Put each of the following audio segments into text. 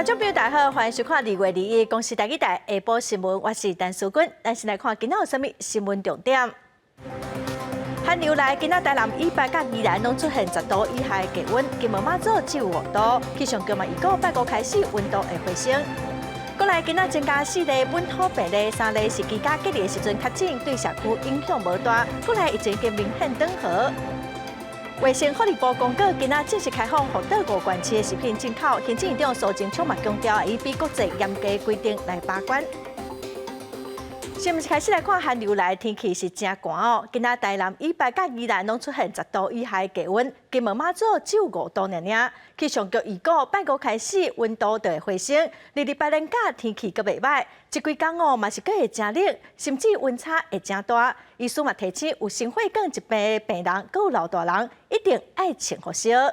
眾朋友大家好，歡迎收看2月21公視台語台下晡新聞，我是陳淑君。咱先來看今仔有啥物新聞重點。寒流來，今仔台南以北佮宜蘭攏出現10度以下的低溫，金門馬祖只有5度。氣象局嘛預告拜五開始溫度會回升。過來今仔增加四例本土病例，三例是居家隔離的時陣確診，對社區影響無大。過來疫情已經明顯轉好。衛生福利部公告，今仔正式開放予島五縣市的食品進口。行政院長蘇貞昌嘛強調，以比國際嚴格規定來把關。新聞開始來看寒流來，天氣是誠寒哦。今仔台南以北佮宜蘭攏出現10度以下的低溫，金門馬祖只有5度爾爾。氣象局預告，拜五開始溫度就會回升，二二八連假天氣閣袂䆀，這幾工哦嘛是閣會誠冷，甚至溫差會誠大。醫師嘛提醒，有心血管疾病的病人，閣有老大人，一定愛穿予燒。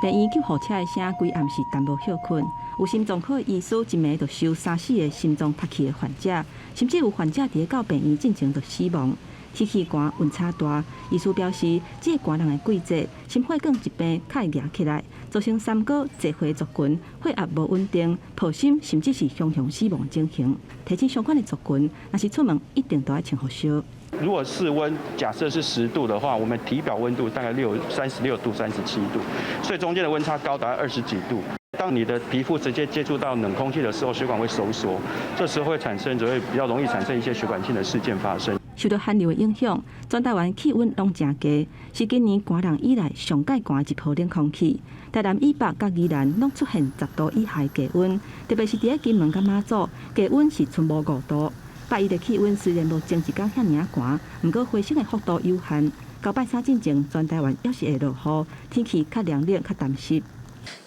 病院救護車的聲，規暗是淡薄歇睏。有心臟科醫師一暝就收三四個心臟拍去的患者，甚至有患者佇咧到病院進前就死亡。天氣寒，溫差大，醫師表示，這個寒冷的季節，心血管疾病較會夯起來，造成三高、濟歲族群血壓無穩定、破心，甚至是雄雄死亡情形。提醒相關的族群，若是出門一定都愛穿予燒。如果室溫假設是10度的話，我們體表溫度大概36度、37度，所以中間的溫差高達20幾度。當你的皮膚直接接觸到冷空氣的時候，血管會收縮，這時候會產生，就會比較容易產生一些血管性的事件發生。受到寒流的影響，全台灣氣溫攏誠低，是今年寒冷以來上蓋寒的一波冷空氣。台南以北佮宜蘭攏出現10度以下的低溫，特別是佇咧金門佮馬祖，低溫是賰無5度。拜一的氣溫雖然無前一工遐爾仔寒，毋過回升的幅度有限。到拜三進前，全台灣猶是會落雨，天氣較涼冷、較澹濕。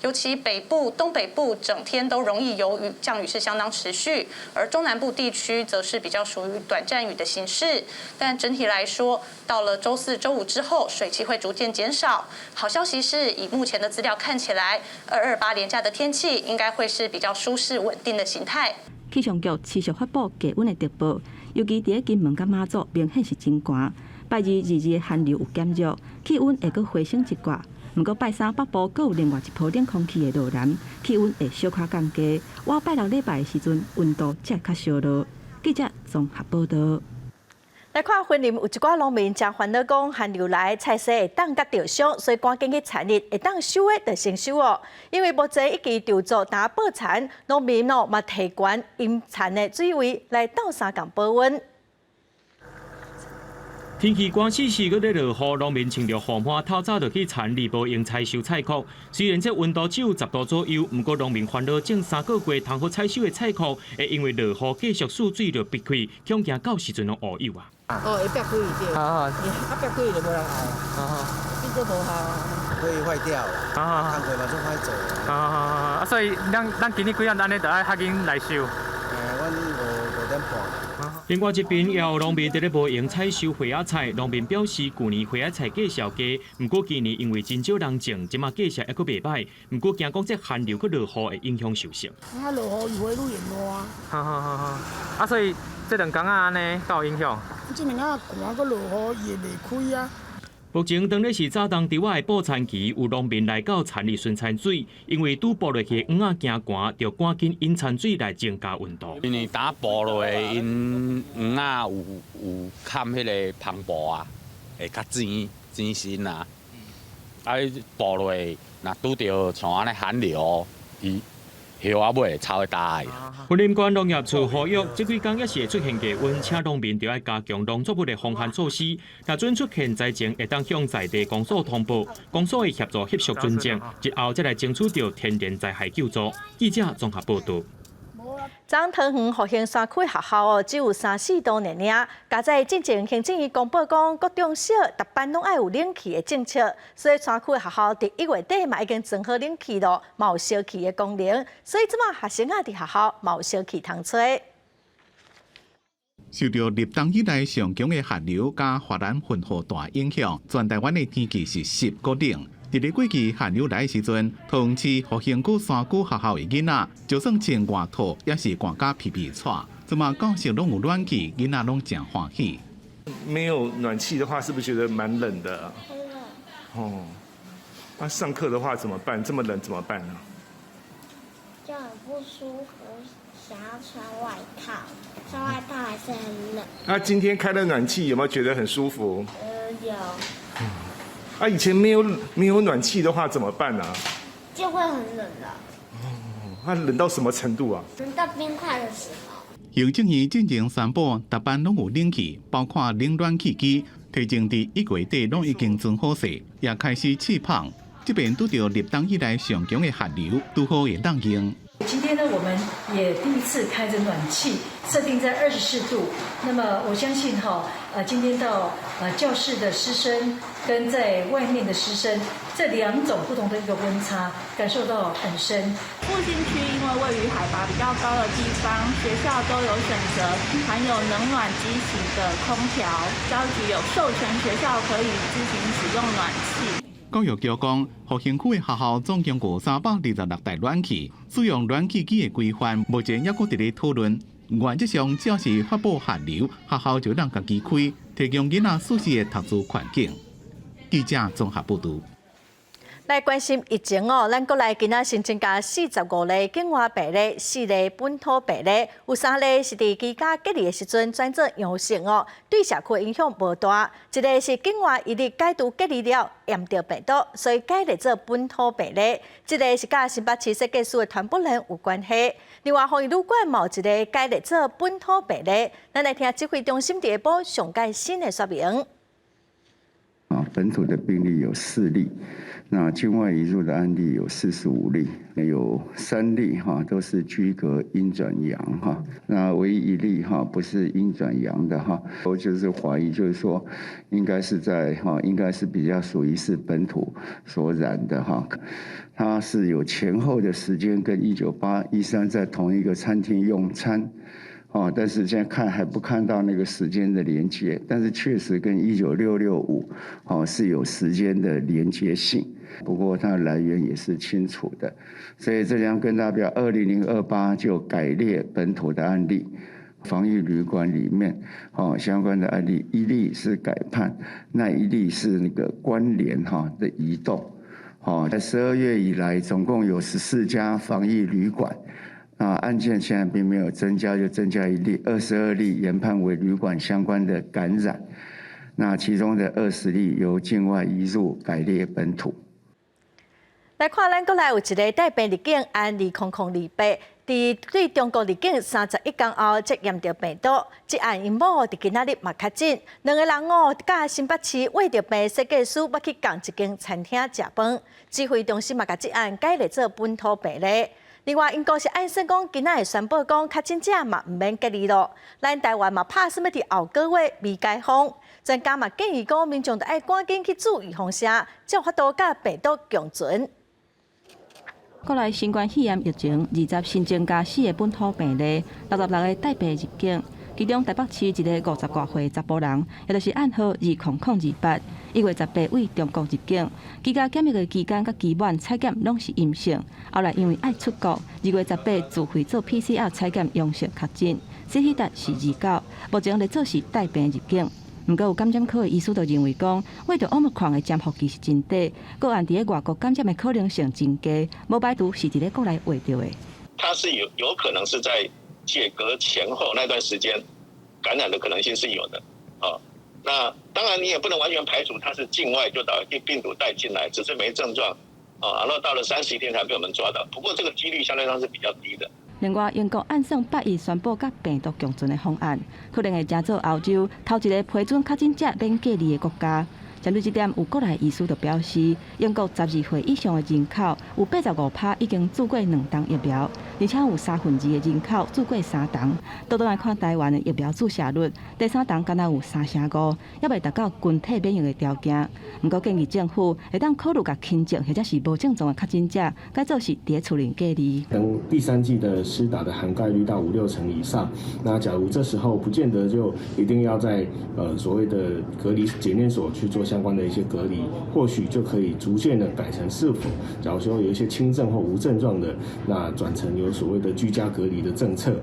尤其北部、東北部整天都容易有雨，降雨是相當持續；而中南部地區則是比較屬於短暫雨的形式。但整體來說，到了週四、週五之後，水汽會逐漸減少。好消息是，以目前的資料看起來，228連假的天氣應該會是比較舒適穩定的形態。氣象局持續發布低溫的特報，尤其佇咧金門佮馬祖，明顯是真寒。拜二、二二的寒流有減弱，氣溫會閣回升一寡。毋過拜三北部閣有另外一波冷空氣會落南，氣溫會小可降低。倚拜六禮拜的時陣，溫度才會較燒熱。記者綜合報道。來看雲林有一寡農民誠煩惱，講寒流來，菜蔬會凍甲著傷，所以趕緊去田裡，會當收的就先收哦。因為目前已經著作焦報田，農民哦嘛提懸淹田的水位來鬥相共保溫。天氣寒死死，閣咧落雨，農民穿著雨衫，透早就去田裡無閒採收菜脯。雖然這溫度只有10度左右，毋過農民煩惱種三個月通好採收的菜脯，會因為落雨繼續蓄水就癟開，恐驚到時陣攏烏有啊。哦，會癟開對。啊，癟開就無人愛啊，變做無效啊。會壞掉啦，工課嘛總歹做。啊，所以咱咱今年幾點按呢，就愛較緊來收。阮5點半。另外一邊也有農民佇咧無閒採收花仔菜，農民表示，舊年花仔菜價數低，毋過今年因為真少人種，這馬價數猶閣袂䆀。毋過驚講這寒流閣落雨會影響收成。啊，落雨伊會愈淹爛。好好好好，啊，所以這兩工仔按呢，敢有影響？這兩工寒閣落雨，伊會袂開啊。目前當咧是早冬稻仔的播田期，有農民來到田裡巡田水，因為拄播落去的秧仔驚寒，就趕緊引田水來增加溫度。因為當播落去，𪜶秧仔有崁彼个帆布啊，會較尖尖身啊。啊，播落去，若拄著像按呢寒流，伊葉仔尾會臭會焦。雲林縣農業處呼籲，這幾工猶是會出現低溫，請農民著愛加強農作物的防寒措施。若準出現災情，會當向在地公所通報，公所會協助翕相存證，日後才來爭取著天然災害救助。記者綜合報道。昨桃園復興山區學校哦，只有三四度爾爾。佳哉進前行政院公布講，國中小逐班攏愛有冷氣的政策，所以山區學校佇1月底嘛已經裝好冷氣咯，嘛有燒氣的功能，所以這馬學生仔佇學校嘛有燒氣通吹。受著立冬以來上強的寒流佮華南混合帶影響，全台灣的天氣是濕閣冷。佇咧過去寒流來的時陣，桃園市復興區山區學校的囡仔，就算穿外套，也是寒甲皮皮掣。這馬教室攏有暖氣，囡仔攏誠歡喜。沒有暖氣的話，是不是覺得蠻冷的？哦，那上課的話怎麼辦？這麼冷怎麼辦呢？就很不舒服，想要穿外套，穿外套還是很冷。那今天開了暖氣，有沒有覺得很舒服？有。啊，以前沒有暖氣的話怎麼辦呢？就會很冷的。哦，那冷到什麼程度啊？冷到冰塊的時候。行政院進前宣布，逐班攏有冷氣，包括冷暖氣機，提前佇1月底攏已經裝好勢，也開始試放。這邊拄著立冬以來上強的寒流，拄好會當用。今天呢，我們也第一次開著暖氣，設定在24度。那麼我相信哈，今天到教室的師生跟在外面的師生，這兩種不同的一個溫差，感受到很深。復興區因為位於海拔比較高的地方，學校都有選擇含有冷暖機型的空調。教育局有授權學校可以自行使用暖氣。教育局講，復興區的學校總共有326台暖氣，使用暖氣機的規範，目前猶閣佇咧討論。原則上，只要是發布寒流，學校就當家己開，提供囡仔舒適的讀書環境。記者綜合報導。來關心疫情哦，咱國內今仔新增加45例境外病例，4例本土病例，有3例是佇居家隔離的時陣轉做陽性哦，對社區影響無大。一个是境外移入解除隔離了，驗著病毒，所以改列做本土病例。這个是佮新北市設計師的團柏人有關係。另外，防疫旅館嘛有一个改列做本土病例。咱來聽指揮中心佇下晡上蓋新的說明。啊，本土的病例有4例。那境外移入的案例有45例，有3例哈都是居隔陰轉陽哈，那唯一一例哈不是陰轉陽的哈，我就是懷疑就是說，應該是在哈，應該是比較屬於是本土所染的哈，它是有前後的時間跟19813在同一個餐廳用餐。哦，但是現在看還不看到那個時間的連接，但是確實跟19665哦是有時間的連接性，不過它的來源也是清楚的，所以這樣跟大家表，20028就改列本土的案例，防疫旅館裡面哦相關的案例，一例是改判，那一例是那個關聯哈的移動，哦，在12月以來總共有14家防疫旅館。啊，案件現在並沒有增加，就增加一例，22例研判為旅館相關的感染，那其中的20例由境外移入改列本土。來看，咱國內有一个帶病入境案20028，佇對中國入境31天後，才驗著病毒。這案𪜶某佇今仔日嘛確診，兩个人哦，佮新北市穢著病設計師捌去仝一間餐廳食飯，指揮中心嘛共這案改列做本土病例。另外，英國是按算講，今仔會宣布講確診者嘛毋免隔離囉。咱台灣嘛拍算欲佇後個月微解封，專家嘛建議講，民眾著愛趕緊去注預防射，才有法度佮病毒共存。國內新冠肺炎疫情，20新增加4个本土病例，66个帶病入境，其中台北市一个50外歲查埔人，也就是案號20028，1月18對中國入境，居家檢疫的期間佮期滿採檢攏是陰性，後來因為愛出國，2月18自費做 PCR 採檢陽性確診，CT 值是29，目前列做是帶病入境。毋過有感染科的醫師就認為講，穢著 Omicron 的潛伏期是真短，個案佇咧外國感染的可能性真低，無排除是佇咧國內穢著的。它是有可能是在解隔前後那段時間感染的可能性是有的，啊，那當然你也不能完全排除它是境外就把病毒帶進來，只是沒症狀，啊，然後到了31天才被我們抓到，不過這個幾率相對上是比較低的。另外，英國按算8月宣布佮病毒共存的方案，可能會成做歐洲頭一个批准確診者免隔離的國家。針對這點，有國內醫師就表示，英國12歲以上的人口有85%已經注過兩針疫苗，而且有2/3的人口注過三針。倒轉來看台灣的疫苗注射率，第三針敢若有3成5，猶未達到群體免疫的條件。毋過建議政府會當考慮共輕症或者是無症狀的確診者，改做是佇厝內隔離。等第三劑的施打的涵蓋率到五六成以上，那假如這時候不見得就一定要在所謂的隔離檢驗所去做相關的一些隔離，或許就可以逐漸的改成是否，假如說有一些輕症或無症狀的，那轉成有所謂的居家隔離的政策。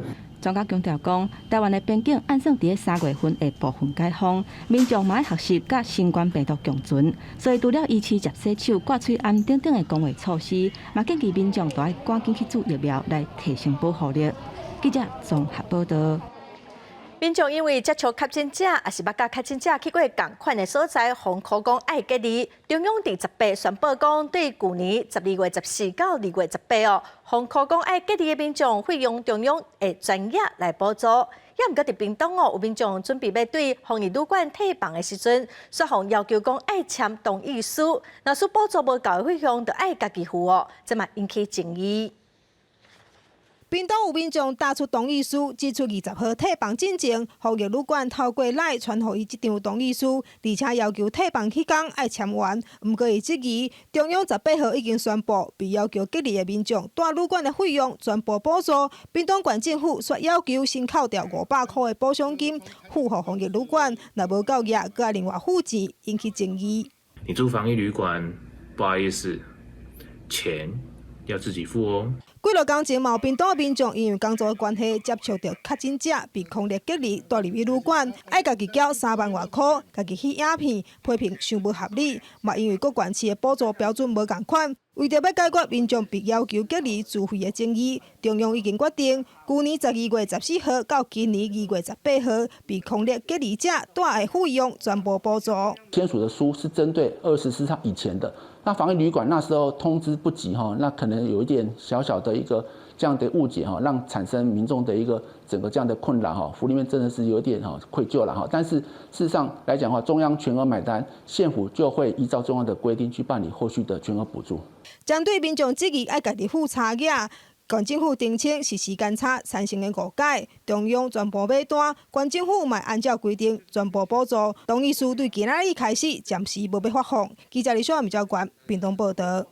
專家強調講，台灣的邊境按算佇3月份會部分解封，民眾嘛愛學習佮新冠病毒共存，所以除了維持捷洗手、掛喙罨等等的公衛措施，嘛建議民眾都愛趕緊去注疫苗來提升保護力。記者綜合報道。民眾因為接觸確診者，抑是捌佮確診者去過仝款的所在，予箍講愛隔離。中央佇18宣布講，對舊年12月14到2月18哦，予箍講愛隔離的民眾，費用中央會全額來補助。也毋過佇屏東哦，有民眾準備欲對防疫旅館退房的時陣，煞予要求講愛簽同意書，若是補助無夠的費用，就愛家己付哦，這嘛引起爭議。屏東有民眾打出同意書，指出20號退房進前，防疫旅館透過 LINE 傳予伊這張同意書，而且要求退房彼工愛簽完。毋過伊質疑，中央十八號已經宣布，被要求隔離的民眾蹛旅館的費用全部補助。屏東縣政府煞要求先扣掉500箍的補償金，付予防疫旅館，若無夠額，閣愛另外付錢，引起爭議。你住防疫旅館，不好意思，錢要自己付哦。幾落工前，嘛有屏東的民眾因為工作的關係接觸著確診者，被匡列隔離，蹛入去旅館，愛家己繳3萬外箍，家己翕影片，批評傷無合理。嘛因為各縣市的補助標準無仝款，為著欲解決民眾被要求隔離自費的爭議，中央已經決定，舊年12月14號到今年2月18號，被匡列隔離者蹛的費用全部補助。簽署的書是針對24號以前的。那防疫旅館那時候通知不及哈，那可能有一點小小的一個這樣的誤解哈，讓產生民眾的一個整個這樣的困擾哈，府裡面真的是有點哈愧疚了哈。但是事實上來講的話，中央全額買單，縣府就會依照中央的規定去辦理後續的全額補助。針對民眾質疑愛家己付差額，縣政府澄清是時間差產生的誤解，中央全部買單，縣政府嘛按照規定全部補助。同意書對今仔日開始暫時無欲發放。記者李小文、趙冠屏東報道。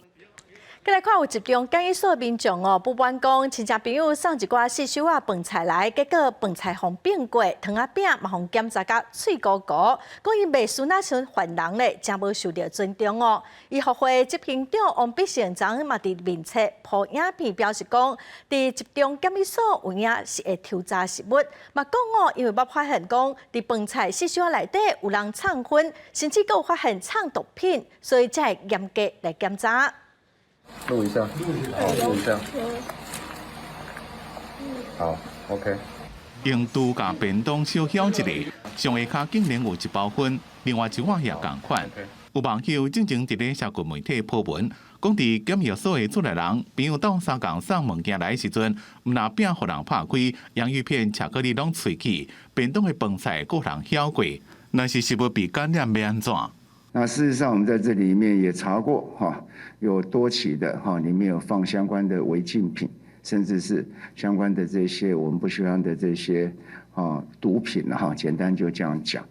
閣來看有集中檢疫所民眾哦，不滿講親戚朋友送一寡細小仔飯菜來，結果飯菜予變過，湯仔餅嘛予檢查甲脆糊糊，講𪜶袂輸若像犯人咧，誠無受著尊重哦。醫復會執行長王必勝昨昏嘛佇面冊 PO 影片表示講，佇集中檢疫所有影是會抽查食物，嘛講哦，因為捌發現講佇飯菜細小仔內底有人藏薰，甚至閣有發現藏毒品，所以才會嚴格來檢查。錄一下，好，錄一下。好，OK。用豬共便當小囂一下，上下跤竟然有一包薰，另外一碗也仝款。有網友進前佇咧社群媒體 PO 文，講佇檢疫所的厝內人朋友鬥相共送物件來的時陣，毋但餅予人拍開，洋芋片、巧克力攏碎去，便當的飯菜閣予人囂過，若是食物被感染欲按怎？那事實上，我們在這裡面也查過，哈，有多起的哈，裡面有放相關的違禁品，甚至是相關的這些我們不喜歡的這些啊毒品哈，簡單就這樣講。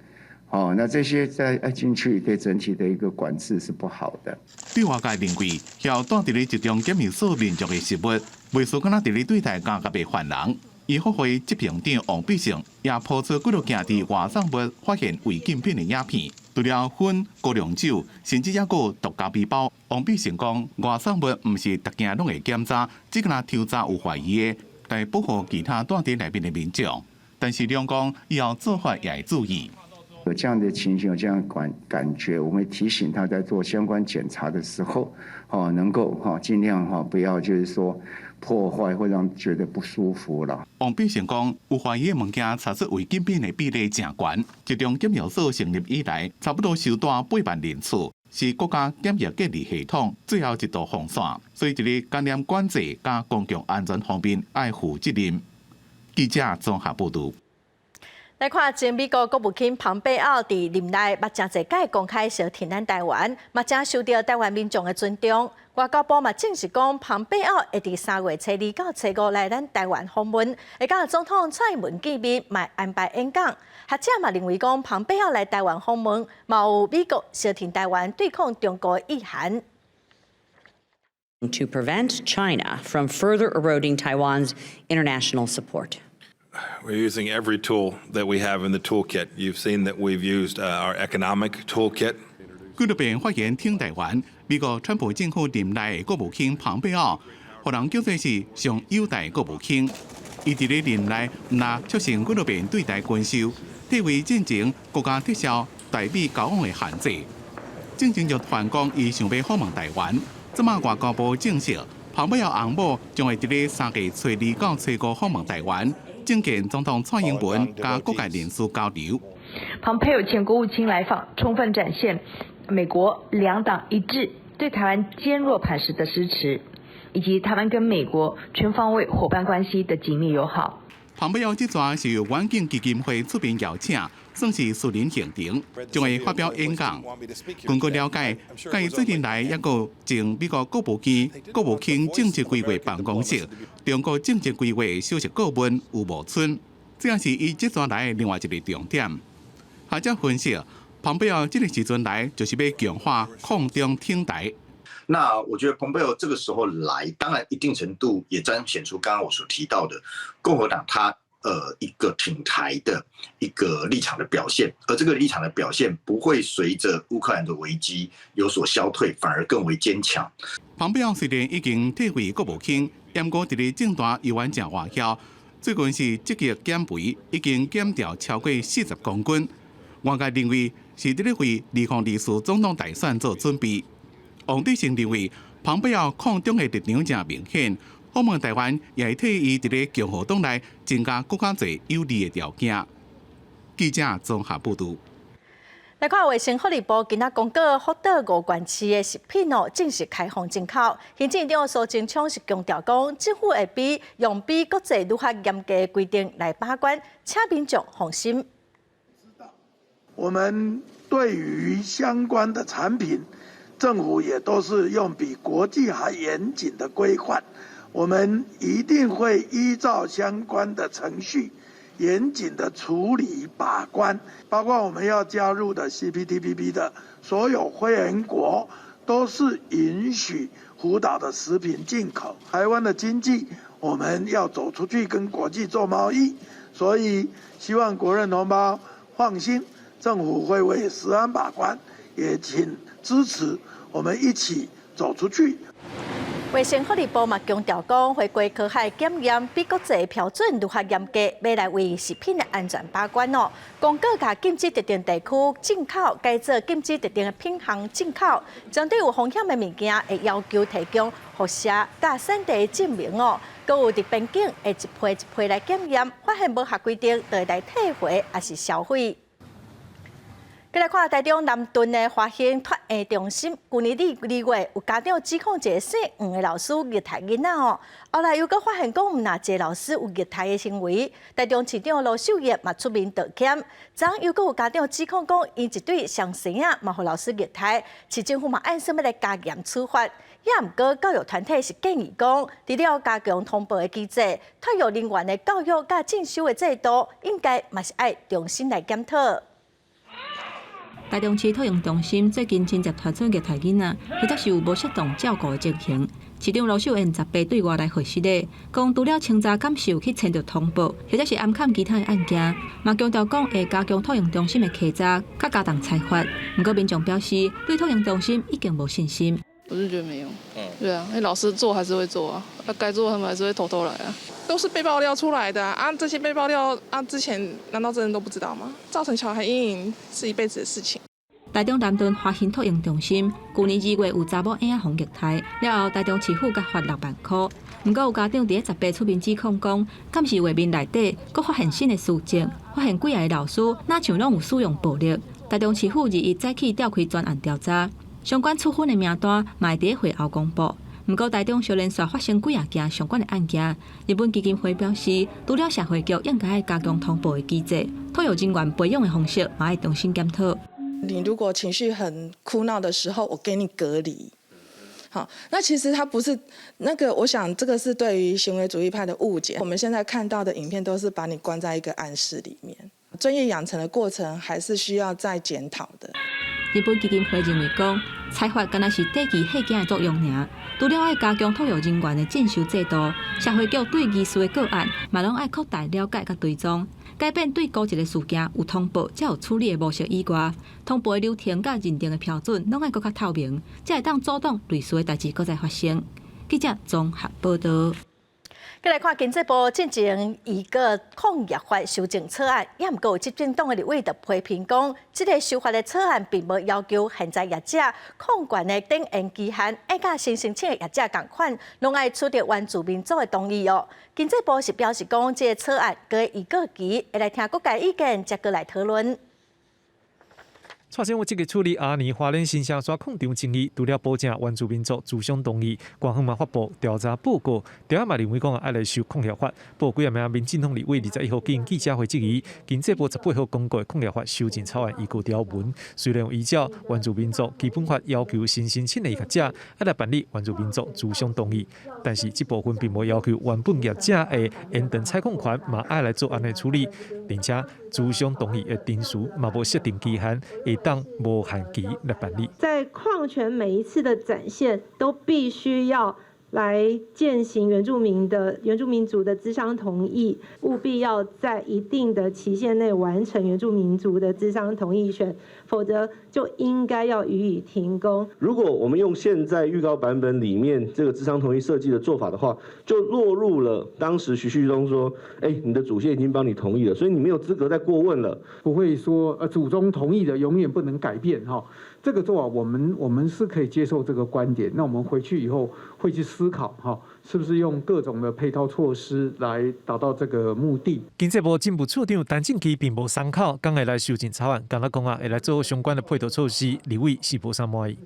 哦，那這些在進去對整體的一個管制是不好的。對外界認為，梟蹛佇咧集中檢疫所民眾的食物，袂輸敢若佇咧對待監獄的犯人。醫復會執行長王必勝也 PO 出幾落件佇外送物發現違禁品的影片，除了薰、高粱酒，甚至猶閣有毒咖啡包。王必勝講，外送物毋是逐件攏會檢查，只敢若抽查有懷疑的，來保護其他蹛佇內面的民眾。但是兩講以後做法也會注意。有這樣的情形，有這樣感覺，我們會提醒他在做相關檢查的時候，哦，能夠哈盡量哈不要就是說破壞，會讓覺得不舒服啦。王必勝講，有懷疑的物件查出違禁品的比例誠懸。集中檢疫所成立以來，差不多收蹛8萬人次，是國家檢疫隔離系統最後一道防線。所以，佇咧感染管制佮公共安全方面，愛負責任。記者綜合報道。來看前美國國務卿龐貝奧佇任內，捌誠濟擺公開相挺咱台灣，嘛誠受著台灣民眾的尊重。外交部嘛證實講，龐貝奧會佇3月初2到初5來咱台灣訪問，會佮總統蔡英文見面，嘛安排演講。學者嘛認為講，龐貝奧來台灣訪問，嘛有美國相挺台灣對抗中國的意涵。 To prevent China from further eroding Taiwan's international support. We're using every tool that we have in the toolkit. You've seen that we've used our economic toolkit. 幾落遍發言挺台灣，美國川普政府任內國務卿龐貝奧，予人叫做是上優待國務卿。伊佇咧任內毋但促成幾落遍對台軍售，退位進前閣共撤銷台美交往的限制。進前就傳講伊想欲訪問台灣，這馬外交部證實，蓬佩奧翁某將會佇咧3月初二到初五訪問台灣，政見總統蔡英文佮各界人士交流。蓬佩奧前國務卿來訪，充分展現美國兩黨一致對台灣堅若磐石的支持，以及台灣跟美國全方位夥伴關係的緊密友好。蓬佩奧這逝是由遠景基金會出面邀請，算是私人行程，將會發表演講。根據了解，佮伊做陣來抑閣前美國國務院國務卿政策規劃辦公室、中國政策規劃首席顧問吳茂春，這也是伊這逝來的另外一个重點。學者分析，蓬佩奧這个時陣來就是欲強化抗中挺台。那我覺得蓬佩奧這個時候來，當然一定程度也彰顯出剛剛我所提到的共和黨他一個挺台的一個立場的表現，而這個立場的表現不會隨着烏克蘭的危機有所消退，反而更為堅強。蓬佩奧雖然已經退位國務卿，毋過佇咧政壇猶原誠活躍，最近是積極減肥，已經減掉超過40公斤。外界認為是佇咧為2024總統大選做準備。王德成認為，蓬佩奧抗中的立場誠明顯，訪問台灣也會替伊佇咧共和黨內增加閣較濟有利的條件。記者綜合報導。來看衛生福利部今仔公告，福島五縣市的食品哦正式開放進口。行政院長蘇貞昌是強調講，政府會比用比國際愈較嚴格的規定來把關，請民眾放心。我們對於相關的產品，政府也都是用比國際還嚴謹的規範，我們一定會依照相關的程序，嚴謹的處理把關，包括我們要加入的 CPTPP 的所有會員國，都是允許福島的食品進口。台灣的經濟，我們要走出去跟國際做貿易，所以希望國人同胞放心，政府會為食安把關，也請支持我們一起走出去。衛生福利部嘛強調講，回歸科學檢驗比國際標準愈較嚴格，欲來為食品的安全把關哦。公告共禁止特定地區進口，改做禁止特定的品項進口。針對有風險的物件，會要求提供輻射佮產地證明哦。閣有佇邊境會一批一批來檢驗，發現無合規定，就會來退回抑是銷毀。閣來看台中南屯的華興托嬰中心，舊年2月有家長指控一个姓黃的老師虐待囡仔哦，後來又閣發現講毋但這个老師有虐待的行為，台中市長盧秀燕嘛出面道歉。昨昏又閣有家長指控講，𪜶一對雙生仔嘛予老師虐待，市政府嘛按算欲來加嚴處罰。也毋過教育團體是建議講，除了加強通報的機制，托育人員的教育佮進修的制度，應該嘛是愛重新來檢討。台中市托嬰中心最近真濟傳出虐待囡仔，或者是有無適當照顧的情形。市長盧秀燕18對外來回釋的，講除了清查敢是有去簽著通報，或者是暗崁其他的案件，嘛強調講會加強托嬰中心的稽查，佮加重裁罰。毋過民眾表示，對托嬰中心已經無信心。我是覺得沒有，對啊，那老師做還是會做啊，啊該做他們還是會偷偷來啊，都是被爆料出來的啊，這些被爆料啊，之前難道真的都不知道嗎？造成小孩陰影是一輩子的事情。台中南屯華興托嬰中心，舊年2月有查某嬰仔予虐待，了後台中市府共罰6萬箍。毋過有家長佇咧18出面指控講，監視畫面內底，閣發現新的事證，發現幾个老師若像攏有使用暴力。台中市府21早起調開專案調查，相關處分的名單嘛會佇咧會後公布。毋過台中小連續發生幾仔件相關的案件，日本基金會表示，除了社會局應該愛加強通報的機制，托育人員培養的方式嘛愛重新檢討。你如果情緒很哭鬧的時候，我給你隔離。好，那其實他不是那個，我想這個是對於行為主義派的誤解。我們現在看到的影片都是把你關在一個暗室裡面，專業養成的過程還是需要再檢討的。日本基金會認為講，裁罰敢若是短期嚇驚的作用爾，除了愛加強托育人員的進修制度，社會局對疑似的個案嘛攏愛擴大了解佮追蹤，改變對孤一个事件有通報才有處理的模式以外，通報的流程佮認定的標準攏愛閣較透明，才會當阻擋類似的代誌閣再發生。記者綜合報導。閣來看經濟部進前預告礦業法修正草案，也毋過有執政黨的立委就批評講，這个修法的草案並無要求現在業者礦權的展延期限，愛佮新申請的業者仝款，攏愛取得原住民族的同意哦。經濟部是表示講，這个草案閣預告期，會來聽各界意見，才閣來討論。蔡政府積極處理阿年花蓮新城沙礦場爭議，除了保證原住民族諮商同意，官方嘛發布調查報告，調查嘛認為講愛來修礦業法。不過幾仔名民進黨立委21號舉行記者會質疑，經濟部18號公告的礦業法修正草案預告條文，雖然有依照原住民族基本法要求新申請的業者愛來辦理原住民族諮商同意，但是這部分並無要求原本業者的延長採礦權嘛愛來做按呢處理，並且諮商同意的程序嘛無設定期限，會當無限期來辦理。在礦權每一次的展現，都必須要來踐行原住民族的諮商同意，務必要在一定的期限內完成原住民族的諮商同意權，否則就應該要予以停工。如果我們用現在預告版本裡面這個諮商同意設計的做法的話，就落入了當時徐旭東說：“欸，你的祖先已經幫你同意了，所以你沒有資格再過問了。” 不會說，祖宗同意的永遠不能改變，哈。這個做法我們是可以接受這個觀點。那我們回去以後會去思考，哈，是不是用各種的配套措施來達到這個目的？經濟部政務處長陳正奇並無鬆口，講會來修正草案，敢若講啊，會來做相關的配套措施，立委是無啥滿意。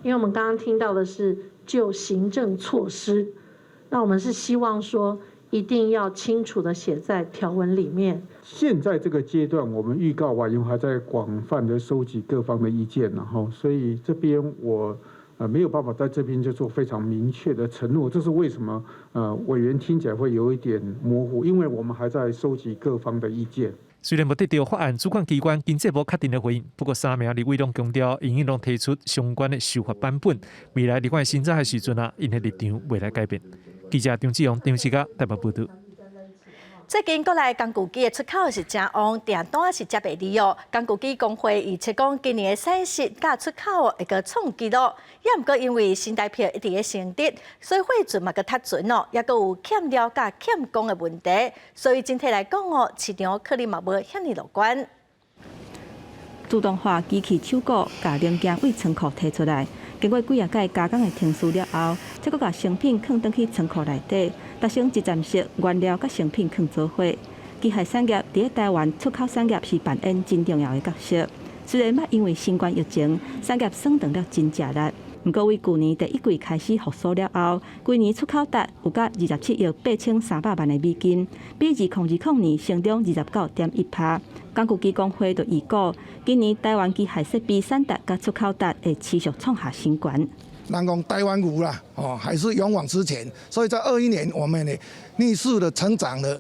因為我們剛剛聽到的是就行政措施，那我們是希望說一定要清楚的寫在條文裡面。現在這個階段，我們預告完，因為還在廣泛的收集各方的意見，然後所以這邊我沒有辦法在這邊就做非常明確的承諾。這是為什麼？委員聽起來會有一點模糊，因為我們還在收集各方的意見。雖然無得到法案主管機關經濟部確定的回應，不過三名立委攏強調，𪜶攏提出相關的修法版本。未來立法審查的時陣啊，𪜶的立場袂來改變。記者張志勇、張志嘉台北報導。最近國內工具機的出口是誠旺，訂單是接袂離哦。工具機公會預測講，今年的產值佮出口會閣創紀錄。也毋過因為新台幣一直咧升值，所以貨船嘛閣窒船哦，抑閣有欠料佮欠工的問題，所以整體來講哦，市場可能嘛無遐爾樂觀。自動化機器手鉬共零件對倉庫提出來，經過幾仔擺加工的程序了後，才閣共成品囥轉去倉庫內底，達成一站式原料佮成品囥做伙。機械產業佇咧台灣出口產業是扮演真重要的角色。雖然捌因為新冠疫情，產業損斷了真食力，毋過對舊年第一季開始復甦了後，規年出口值有甲27億8300萬的美金，比2020年成長29.1%。工具機公會就預估，今年台灣機械設備產值佮出口值會持續創下新高。人講台灣牛啦，哦，還是勇往直前。所以在21年，我們呢逆勢的成長了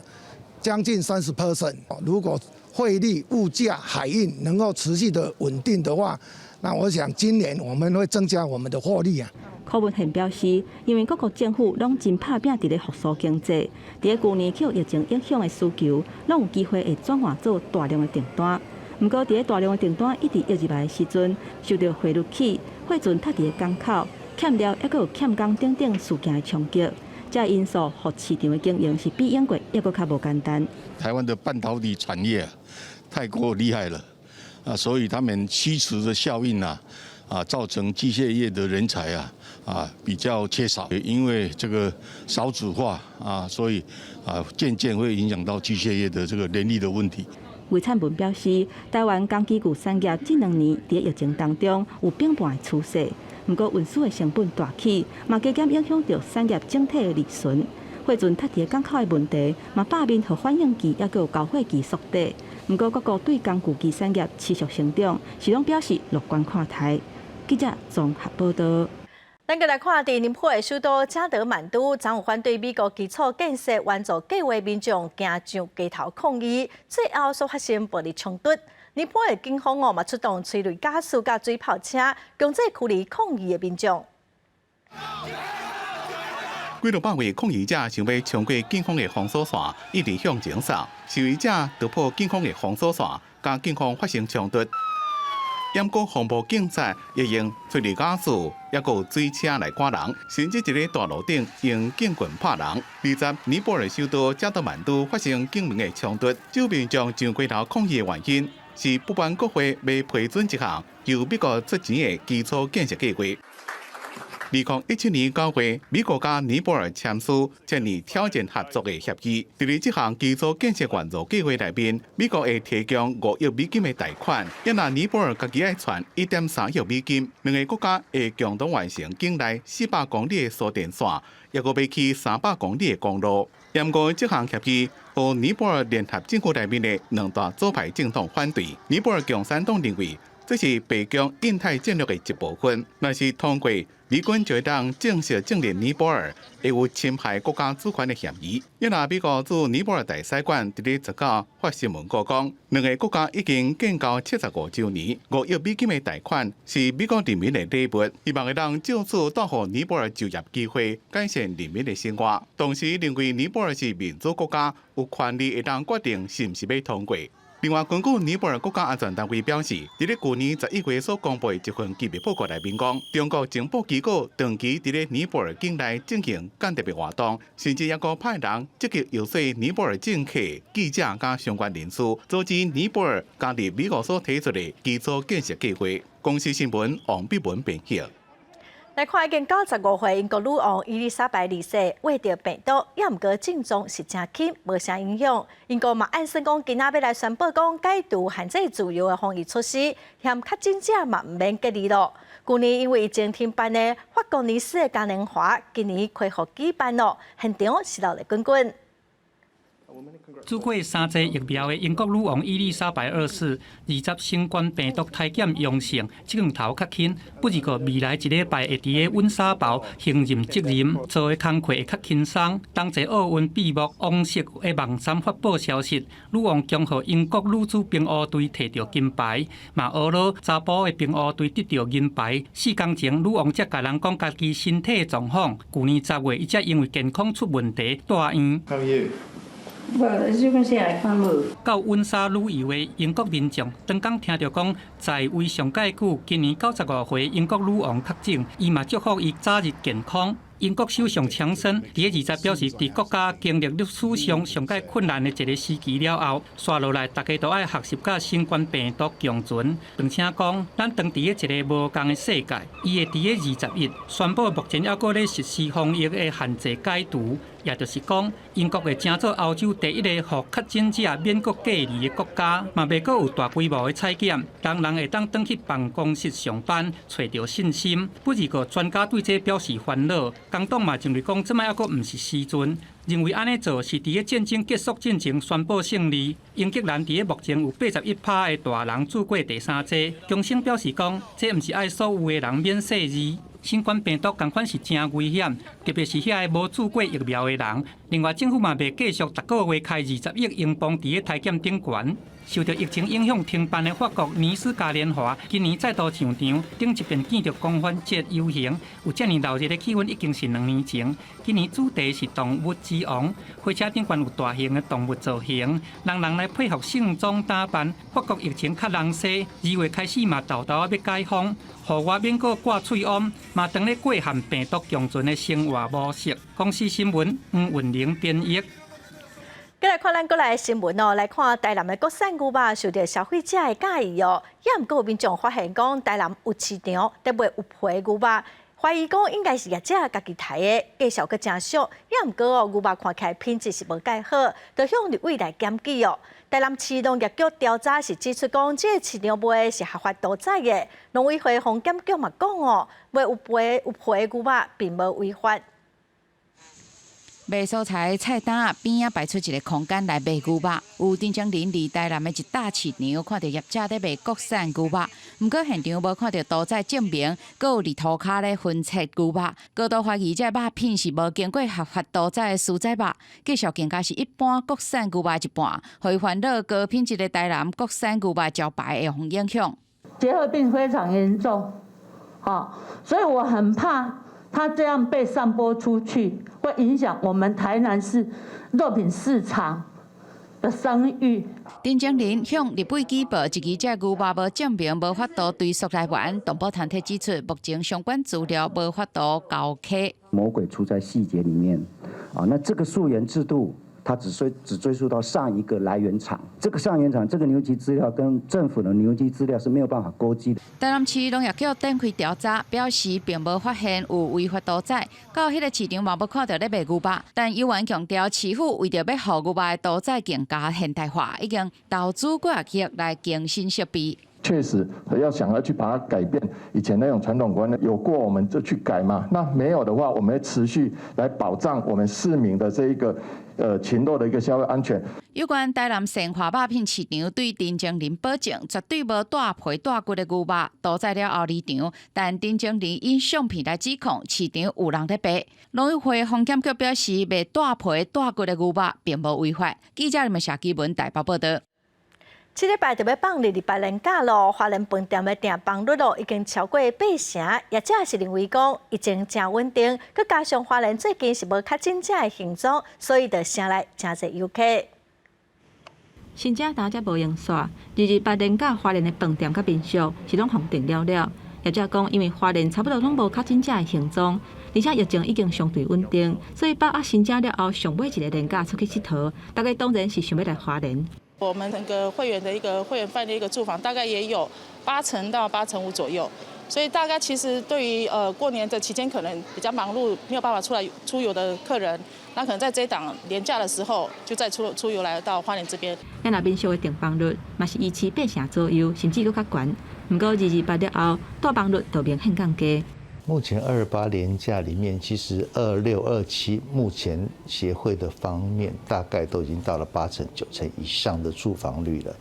將近30%。如果匯率、物價、海運能夠持續的穩定的話，那我想今年我們會增加我們的獲利啊。柯文賢表示，因為各國政府攏真拍拚佇咧復甦經濟，佇咧舊年受疫情影響的需求，攏有機會會轉換做大量的訂單。毋過，佇咧大量的訂單一直湧入來的時陣，受著匯率起、貨船窒佇咧港口、欠料，抑閣有欠工等等事件的衝擊，這因素予市場的經營是比往過抑閣較無簡單。台灣的半導體產業太過厲害了啊，所以他們吸磁的效應啊，造成機械業的人才啊比較缺少，因為這個少子化啊，所以啊漸漸會影響到機械業的這個人力的問題。魏燦文表示，台灣工機具產業這兩年佇疫情當中有變盤的趨勢，毋過運輸的成本大起，嘛加減影響著產業整體的利潤。貨船窒佇港口的問題，嘛罷免予反應期抑閣有交貨期縮短。毋過各國對工具機產業持續成長，是攏表示樂觀看待。記者綜合報導。咱閣來看，佇尼泊爾首都加德滿都，昨有反對美國基礎建設援助計劃民眾行上街頭抗議，最後煞發生暴力衝突。尼泊爾警方哦嘛出動催淚瓦斯佮水炮車，強制驅離抗議的民眾。幾落百位抗議者想欲衝過警方的封鎖線，一直向前掃。示威者突破警方的封鎖線，佮警方發生衝突。毋過防暴警察會用催淚瓦斯，抑閣水車來趕人，甚至佇咧大路頂用警棍拍人。20尼泊爾首都加德滿都發生警民的衝突，有民眾上街頭抗議的原因是不滿國會未批准一項由美國出錢的基礎建設計劃。2017年9月，美國佮尼泊爾簽署千年挑戰合作的協議。佇咧這項基礎建設援助計劃內面，美國會提供5億美金的貸款，抑若尼泊爾家己愛揣1.3億美金，兩个國家會共同完成境內400公里的輸電線，抑閣欲起300公里的公路。毋過這項協議，予尼泊爾聯合政府內面的兩大左派政黨反對。尼泊爾共產黨認為，這是白宮印太戰略的一部分。若是通過，美軍就會當正式證認尼泊爾會有侵害國家主權的嫌疑。抑若美國駐尼泊爾大使館佇咧19發新聞稿講，兩个國家已經建交75週年，5億美金的貸款是美國人民的禮物，希望會當藉此帶予尼泊爾就業機會，改善人民的生活。同時認為尼泊爾是民主國家，有權利會當決定是毋是欲通過。另外，根據尼泊爾國家安全單位表示，佇咧舊年11月所公布的一份機密報告內面講，中國情報機構長期佇咧尼泊爾境內進行間諜的活動，甚至抑閣派人積極遊說尼泊爾政客、記者佮相關人士，阻止尼泊爾加入美國所提出的基礎建設計劃。公視新聞王碧文編譯。來看已經95歲英國女王伊麗莎白二世患著病毒，抑毋過症狀是誠輕，無啥影響。英國嘛按算講，今仔欲來宣布講解除限制自由的防疫措施，嫌確診者嘛毋免隔離囉。舊年因為疫情停辦的法國尼斯的嘉年華，今年恢復舉辦囉，現場是熱鬧滾滾。注過三劑疫苗的英國女王伊麗莎白二世，20新冠病毒篩檢陽性，這鏡頭較輕，不過未來一禮拜會佇个溫莎堡承認責任，做的工課會較輕鬆。同齊奧運閉幕，王室的網站發布消息，女王恭賀英國女子冰壺隊提著金牌，嘛呵咾查埔的冰壺隊得著銀牌。4工前，女王才共人講家己身體狀況。舊年10月，伊才因為健康出問題蹛院。到溫莎旅遊的英國民眾，當剛聽著講在位上蓋久，今年95歲英國女王確診，伊嘛祝福伊早日健康。英國首相強生佇咧20表示，佇國家經歷歷史上上蓋困難的一个時期了後，紲落來大家都愛學習佮新冠病毒共存，並且講咱當佇咧一个無仝的世界。伊會佇咧21宣布，目前猶閣咧實施防疫的限制解除，也就是講，英國會成做歐洲第一个予確診者免閣隔離的國家，嘛袂閣有大規模的採檢，人人會當轉去辦公室上班，揣著信心。不過專家對這表示煩惱。工黨嘛認為講，這擺猶閣毋是時陣，認為按呢做是佇咧戰爭結束進前宣布勝利。英格蘭佇咧目前有81%的大人注過第三劑。強生表示講，這毋是愛所有的人免細膩。新冠病毒仝款是誠危險，特別是遐个無注過疫苗的人。另外，政府嘛袂繼續逐个月開20億英鎊佇咧篩檢頂懸。受著疫情影響停辦的法國尼斯嘉年華，今年再度上場。頂一遍見著狂歡節遊行，有遮爾鬧熱的氣氛，已經是2年前。今年主題是動物之王，火車頂懸有大型的動物造型，人人來配合盛裝打扮。法國疫情較人西，2月開始嘛，沓沓仔欲解封，戶外免閣掛喙罨，嘛當咧過和病毒共存的生活模式。公視新聞黃雲玲編譯。繼來看咱國內的新聞哦，來看台南的國產牛肉受著消費者的佮意哦，抑毋過有民眾發現講台南有市場佇賣有皮牛肉，懷疑講應該是業者家己刣的，價數閣誠俗，抑毋過哦牛肉看起來品質是無蓋好，就向立委來檢舉哦。台南市農業局調查是指出講，這个市場賣的是合法屠宰的，農委會防檢局嘛講哦，賣有皮牛肉並無違法。賣蔬菜菜擔邊仔擺出一个空間來賣牛肉，有陳江林佇台南的一大市場看著業者咧賣國產牛肉，毋過現場無看著屠宰證明，閣有佇塗跤咧分切牛肉，高度懷疑這肉品是無經過合法屠宰的私宰肉，價數更加是一般國產牛肉一半，予伊煩惱高品質的台南國產牛肉招牌會予影響。結核病非常嚴重，所以我很怕。他這樣被散播出去，會影響我們台南市肉品市場的商譽。陳情林向立委舉報，一支這牛肉無證明無法度追溯來源，動保團體指出，目前相關資料無法度交稽。魔鬼出在細節裡面啊！那這個溯源制度，它只追溯到上一個來源廠，這個上源廠這個牛隻資料跟政府的牛隻資料是沒有辦法勾稽的。台南市農業局展開調查，表示並無發現有違法屠宰，到彼個市場嘛無看著咧賣牛肉。但委員強調，市府為著欲予牛肉的屠宰更加現代化，已經投資幾仔億來更新設備。確實要想要去把它改變，以前那種傳統觀念有過，我們就去改嘛。那沒有的話，我們會持續來保障我們市民的這一個禽肉的一個消費安全。有關台南善化肉品市場對陳情林保證，絕對無帶皮帶骨的牛肉屠宰了後離場，但陳情林以相片來指控市場有人咧賣。農委會風險局表示，賣帶皮帶骨的牛肉並無違法。記者林社基文台北報道。這禮拜就欲放二二八連假咯，花蓮飯店的訂房率咯已經超過八成，業者是認為講疫情誠穩定，閣加上花蓮最近是無確診者的行蹤，所以就成來誠濟遊客。新正頭才無閒煞，二二八連假花蓮的飯店佮民宿是攏予人訂了了。業者講，因為花蓮差不多攏無確診者的行蹤，而且疫情已經相對穩定，所以把握新正了後上尾一个連假出去𨑨迌，大家當然是想欲來花蓮。我們那個會員的一個會員飯店一個住房，大概也有8成到8成5左右，所以大概其實對於過年的期間可能比較忙碌，沒有辦法出來出遊的客人，那可能在這一檔連假的時候，就再出遊來到花蓮這邊。咱若民宿的訂房率嘛是維持八成左右，甚至閣較懸。毋過二二八了後，訂房率就明顯降低。目前二二八連假裡面，其實26、27目前協會的方面大概都已經到了8成、9成以上的住房率了。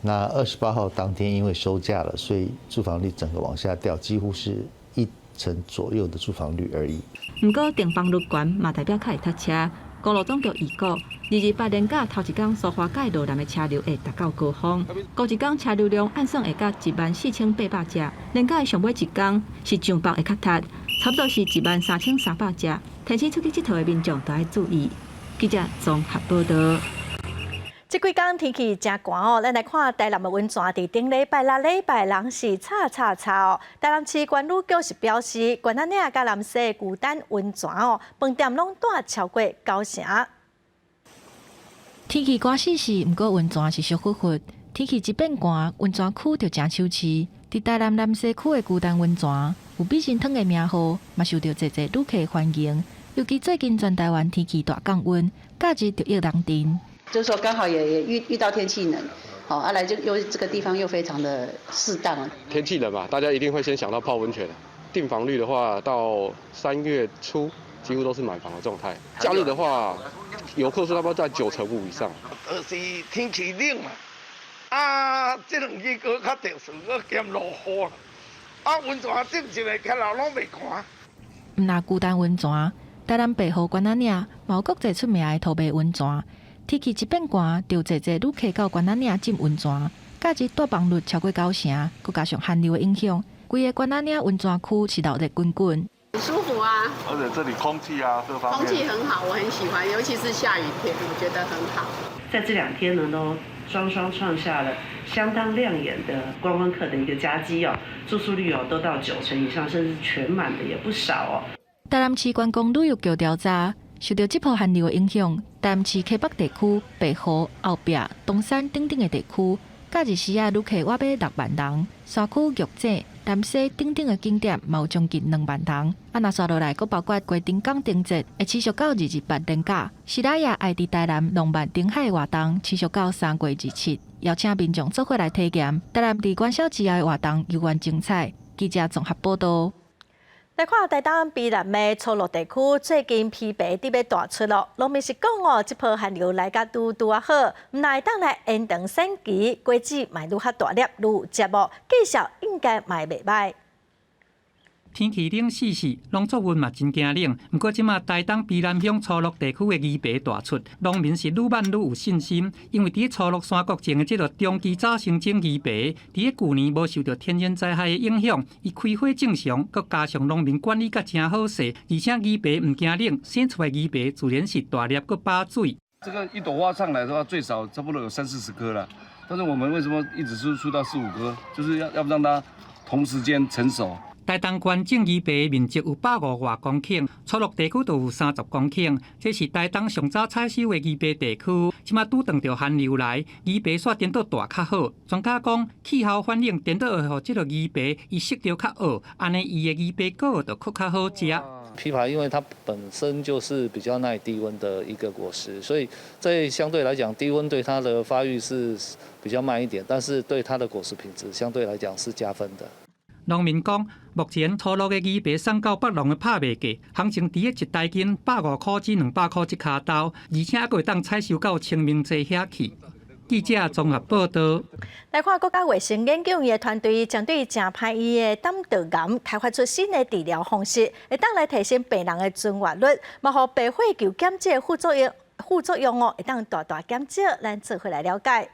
那28號當天因為收假了，所以住房率整個往下掉，幾乎是1成左右的住房率而已。毋過訂房率懸嘛代表較會塞車。公路總局預估，二二八連假頭一工蘇花改羅南的車流會達到高峰，過一工車流量按算會到14,800隻。連假的上尾一工是上北會較塞，差不多是13,300隻。提醒出去𨑨迌的民眾都愛注意。記者綜合報道。這幾工天氣誠寒哦，咱來看台南的溫泉，佇頂禮拜六禮拜人是吵吵吵哦。台南市觀旅局是表示，關仔嶺佮南勢龜丹溫泉哦，飯店攏蹛超過九成。天氣寒死死，毋過溫泉是燒乎乎。天氣一變寒，溫泉區就誠舒適。佇台南南勢區的龜丹溫泉，有美神湯的名號，嘛受著濟濟旅客歡迎。尤其最近全台灣天氣大降溫，假日就約人陣。就是說剛好也遇到天氣冷，好，啊來就又這個地方又非常的適當。天氣冷嘛，大家一定會先想到泡溫泉。訂房率的話，到3月初幾乎都是滿房的狀態。假日的話，遊客數差不多在9.5%以上。就是天氣冷嘛，啊，這兩日閣較特殊，閣兼落雨，啊，溫泉頂一个起來攏袂寒。毋若龜丹溫泉，台南白河關仔嶺，嘛有國際出名的土馬溫泉。天氣一變寒，就濟濟旅客到關仔嶺浸溫泉，假日訂房率超過九成，閣加上寒流的影響，規个關仔嶺溫泉區是鬧熱滾滾。很舒服啊！而且這裡空氣啊，各方面空氣很好，我很喜歡，尤其是下雨天，我覺得很好。在這兩天呢，都雙雙創下了相當亮眼的觀光客的一個佳績哦，住宿率哦都到9成以上，甚至全滿的也不少哦。台南市觀光旅遊局調查，受著這波寒流的影響，台南市溪北地區、白河、後壁、東山等等的地區，假日時仔旅客倚欲6萬人，山區玉井、南勢等等的景點，嘛有將近2萬人。啊，若紲落來，閣包括雞場港燈節，會持續到二二八連假。時來也愛佇台南浪漫燈海的活動，持續到3月27，邀請民眾做伙來體驗。台南佇元宵之後的活動猶原精彩。記者綜合報道。來看台東卑南的初鹿地區，最近枇杷佇欲大出囉。農民是講哦，這波寒流來甲拄拄仔好，毋但會當來延長產期，果子嘛愈較大粒，愈有汁哦，價數應該嘛會袂䆀。天氣冷死死，農作物嘛真驚冷。毋過這馬台東卑南鄉初鹿地區的枇杷大出，農民是愈慢愈有信心，因為佇初鹿山谷種的這个長期早成種枇杷，佇舊年無受著天然災害的影響，伊開花正常，閣加上農民管理甲誠好勢，而且枇杷毋驚冷，生出來枇杷自然是大粒閣飽水。這個一朵花上來的話，最少差不多有三四十顆了。但是我們為什麼一直是出到四五顆？就是要讓它同時間成熟。台東縣種枇杷面積有150外公頃，出落地區就有30公頃。這是台東上早採收的枇杷地區。這馬拄碰著寒流來，枇杷煞顛倒大較好。專家講，氣候反應顛倒會予這个枇杷伊色調較兀，按呢伊的枇杷果就閣較好食。枇杷因為它本身就是比較耐低溫的一個果實，所以在相對來講，低溫對它的發育是比較慢一點，但是對它的果實品質相對來講是加分的。農民講，目前粗落的枇杷送到北農的拍賣價，行情佇咧一台斤150塊至200塊這跤頭，而且猶閣會當採收到清明節遐去。記者綜合報道。來看國家衛生研究院的團隊針對誠歹醫的膽道癌開發出新的治療方式，會當來提升病人的存活率，嘛予白血球減少副作用哦，會當大大減少。咱做伙來了解。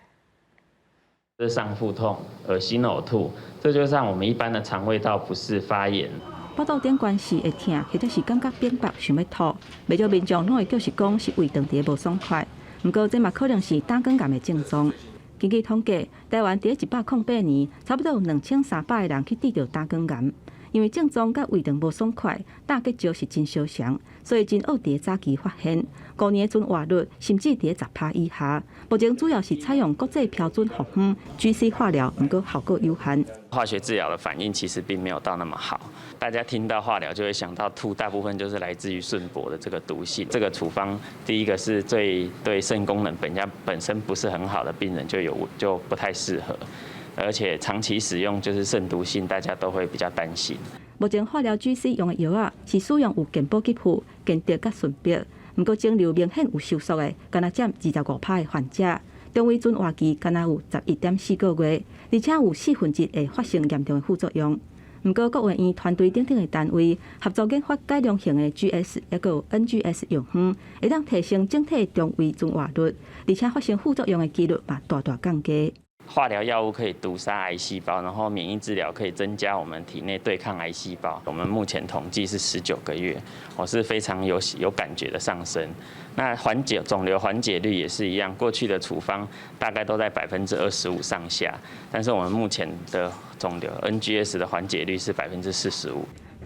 這上腹痛、噁心、嘔吐，這就像我們一般的腸胃道不適發炎。腹肚頂懸時會疼，或者是感覺反腹想欲吐，袂少民眾攏會叫是講是胃腸佇咧無爽快。毋過這嘛可能是膽管癌的症狀。根據統計，台灣佇108年，差不多有2300個人去得著膽管癌。因為症狀佮胃腸無爽快，膽結石是真相像，所以真惡佇早期發現。5年的存活率甚至佇10%以下。目前主要是採用國際標準複方 GC 化療，毋過效果有限。化學治療的反應其實並沒有到那麼好。大家聽到化療就會想到吐，大部分就是來自於順鉑的這個毒性。這個處方第一個是對腎功能本身不是很好的病人就不太適合。而且長期使用就是腎毒性，大家都會比較擔心。目前化療 GC 用的藥仔是使用有健保給付、建德佮順鉑，毋過腫瘤明顯有收縮的，干焦佔25%的患者，中位存活期干焦有11.4個月，而且有1/4會發生嚴重的副作用。毋過國衛院團隊等等的單位合作研發改良型的 GS，抑閣有 NGS 藥方，會當提升整體中位存活率，而且發生副作用的幾率嘛大大降低。化療藥物可以毒殺癌細胞，然後免疫治療可以增加我們體內對抗癌細胞。我們目前統計是19個月，我是非常有感覺的上升。那緩解腫瘤緩解率也是一樣，過去的處方大概都在25%上下，但是我們目前的腫瘤 NGS 的緩解率是45%。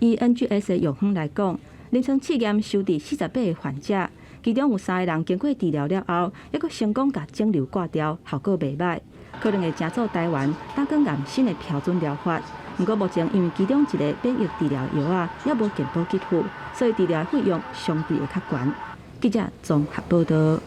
以 NGS 的藥方來講，臨床試驗收治48個患者，其中有三个人經過治療了後，猶閣成功共腫瘤割掉，效果袂䆀。可能會成做台灣膽管癌新的標準療法。毋過目前因為其中一个免疫治療藥仔猶無健保給付，所以治療費用相對會較懸。記者綜合報道。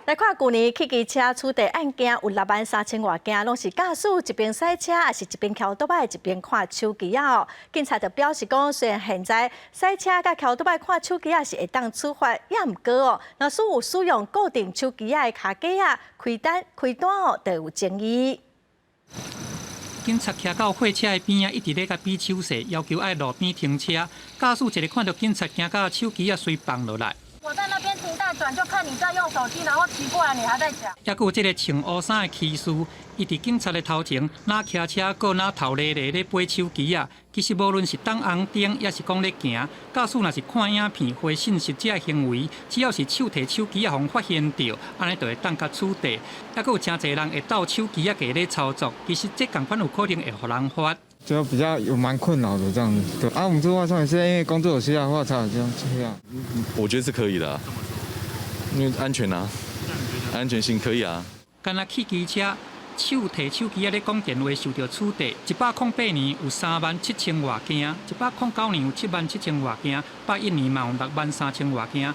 來看舊年汽機車處罰案件有6萬3千外件，攏是駕駛一邊駛車，抑是一邊騎歐多擺，一邊看手機仔哦。警察就表示講，雖然現在駛車佮騎歐多擺看手機仔是會當處罰，也毋過哦，若是有使用固定手機仔的跤架仔，開單哦，就有爭議。警察徛到貨車的邊仔，一直咧共比手勢，要求愛路邊停車。駕駛一个看著警察驚甲手機仔隨放落來。我在那邊停待轉，就看你在用手機，然後騎過來，你還在講。猶閣有這个穿烏衫的騎士，伊佇警察的頭前，若騎車，閣若頭咧咧咧掰手機仔。其實無論是等紅燈，抑是講咧行，駕駛若是看影片、回信息這行為，只要是手提手機仔予發現著，按呢就會當共處罰。猶閣有誠濟人會鬥手機仔共咧操作，其實這仝款有可能會予人罰。就比較有蠻困擾的這樣子，對啊，我們做外送也是因為工作有需要的話才有這樣這樣。我覺得是可以的啊，因為安全啊，安全性可以啊。干焦汽機車手提手機仔咧講電話受著處罰，108年有3萬7千外件，109年有7萬7千外件，101年嘛有6萬3千外件。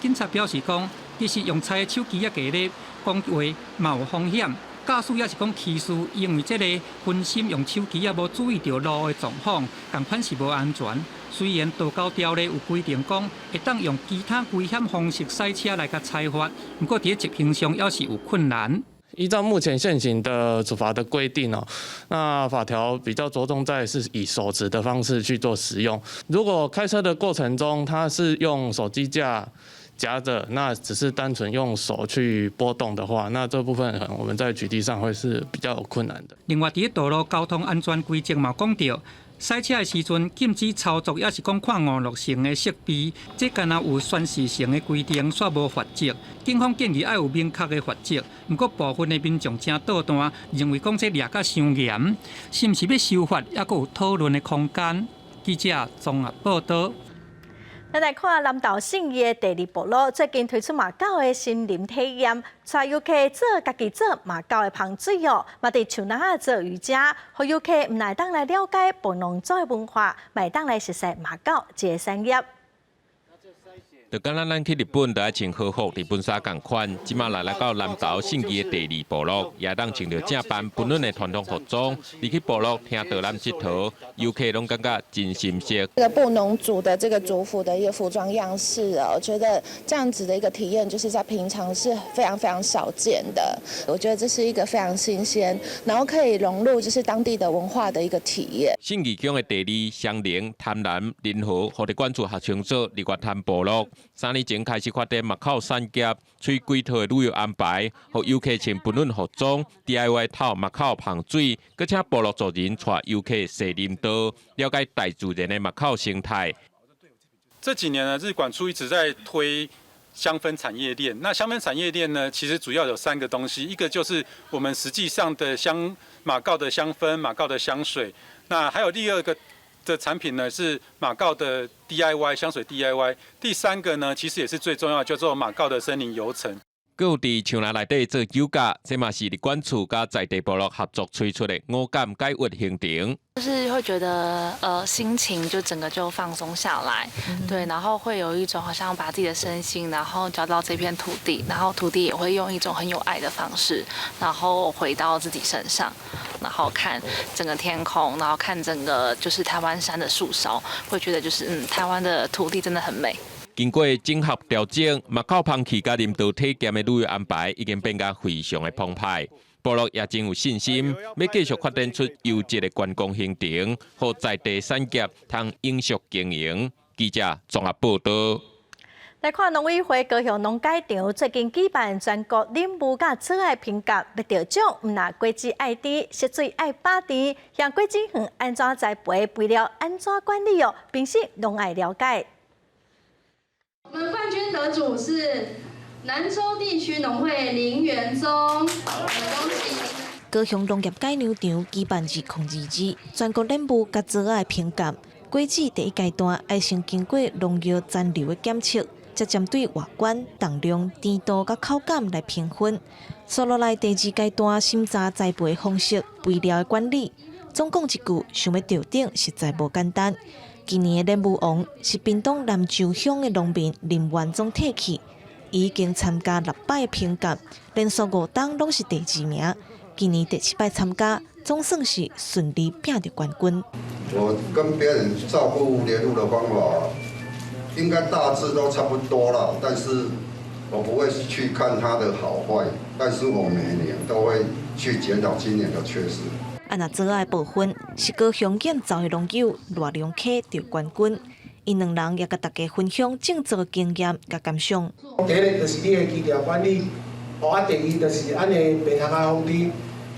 警察表示講，其實用揣手機仔共咧講話嘛有風險。駕駛抑是講騎士，因為這个分心用手機仔無注意著路的狀況，仝款是無安全。雖然道交條例有規定講，會當用其他危險方式駛車來共裁罰，毋過佇執行上猶是有困難。依照目前現行的處罰的規定哦，那法條比較著重在是以手持的方式去做使用。如果開車的過程中，他是用手機架夾著，那只是單純用手去撥動的話，那這部分可能我們在取締上會是比較有困難的。另外，佇道路交通安全規則嘛講著，賽車的時陣禁止操作，抑是講看娛樂性的設備，這敢若有宣示性的規定，煞無罰則。警方建議愛有明確的罰則，毋過部分的民眾誠搗蛋，認為講這掠甲傷嚴，是毋是欲修法，猶閣有討論的空間。記者綜合報道。咱來看南投信義的第二部落最近推出馬狗的森林體驗，帶遊客做家己做馬狗的芳水哦，嘛佇樹林仔做瑜伽，予遊客毋但會當來了解布農族的文化，嘛會當來熟悉馬狗這个產業。就敢若咱去日本，就愛穿和服、日本衫仝款。這馬來到南投信義的第二部落，也當穿著正版本本的傳統服裝，入去部落聽導覽𨑨迌，遊客攏感覺真新鮮。這個布農族的這個族服的一個服裝樣式啊，我覺得這樣子的一個體驗，就是在平常是非常非常少見的。我覺得這是一個非常新鮮，然後可以融入就是當地的文化的一個體驗。信義鄉的第二、雙林、潭南、仁和，予日管處合稱做日月潭部落。3年前開始發展馬口產業，採規套的旅遊安排，予遊客穿本本服裝，DIY 透馬口芳水，閣請部落族人帶遊客踅林道，了解大自然的馬口生態。這幾年呢，日管處一直在推香氛產業鏈。那香氛產業鏈呢，其實主要有三個東西，一個就是我們實際上的香馬告的香氛、馬告的香水，那還有第二個的產品呢是馬告的 DIY 香水 DIY，第三個呢其實也是最重要，叫做馬告的森林遊程。閣有佇樹林內底做瑜伽，這嘛是日管處佮在地部落合作推出的五感解鬱行程。就是會覺得，心情就整個就放鬆下來，對，然後會有一種好像把自己的身心，然後交到這片土地，然後土地也會用一種很有愛的方式，然後回到自己身上，然後看整個天空，然後看整個就是台灣山的樹梢，會覺得就是台灣的土地真的很美。經過整合調整，馬口芳氣佮林道體驗的旅遊安排已經變甲非常的澎湃。部落也真有信心，欲繼續發展出優質的觀光行程，予在地產業通永續經營。記者綜合報道。來看農委會高雄農改場最近舉辦全國冷霧佮草仔評鑑，欲得獎，毋但果子愛甜，色水愛飽甜，像果子園按怎栽培、肥料按怎管理哦，平時攏愛了解。我們冠軍得主是南州地區農會林元宗，恭喜！高雄農業改良場舉辦2022全國冷霧佮草仔評鑑，果子第一階段愛先經過農藥殘留的檢測，才針對外觀、重量、甜度佮口感來評分。紲落來第二階段審查栽培方式、肥料的管理。總講一句，想欲著頂實在無簡單。今年的冷霧王是屏東南州鄉的農民林元宗提去，伊已經參加六擺的評鑑，連續五冬攏是第二名。今年第七擺參加，總算是順利拼著冠軍。我跟別人照顧蓮霧的方法，應該大致都差不多了，但是我不會去看它的好壞，但是我每年都會去檢討今年的缺失。啊，若草仔的部分是高雄建造的農友賴良溪得冠軍，𪜶兩人也佮大家分享種植的經驗佮感想。第一个就是你的基調管理，哦啊，第二就是按呢病蟲仔防治，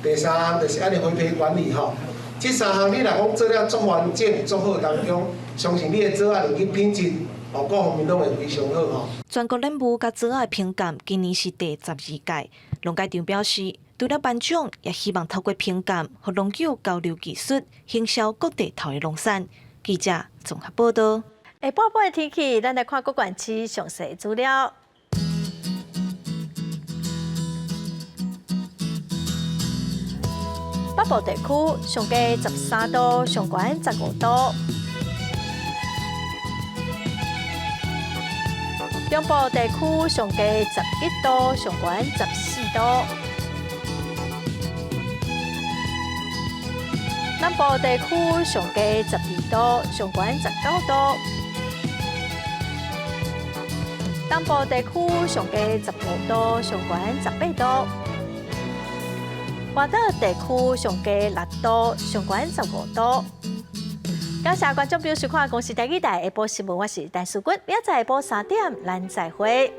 第三項就是按呢灰皮管理吼。這三項你若講做了足完整、足好當中，相信你的草仔入去品質哦，各方面攏會非常好吼。全國冷霧佮草仔評鑑今年是第12屆，農改場表示，除了頒獎，也希望透過評鑑，予農友交流技術，行銷各地頭的農產。記者綜合報道。下晡晡的天氣，咱來看各縣市詳細資料。北部地區上低13度，上懸15度。中部地區上低11度，上懸14度。南部地區上低12度，上懸19度。東部地區上低15度，上懸18度。外島地區上低6度，上懸15度。感謝觀眾朋友收看《公視台語台》下晡新聞，我是陳淑君，明仔載下晡3點，咱再會。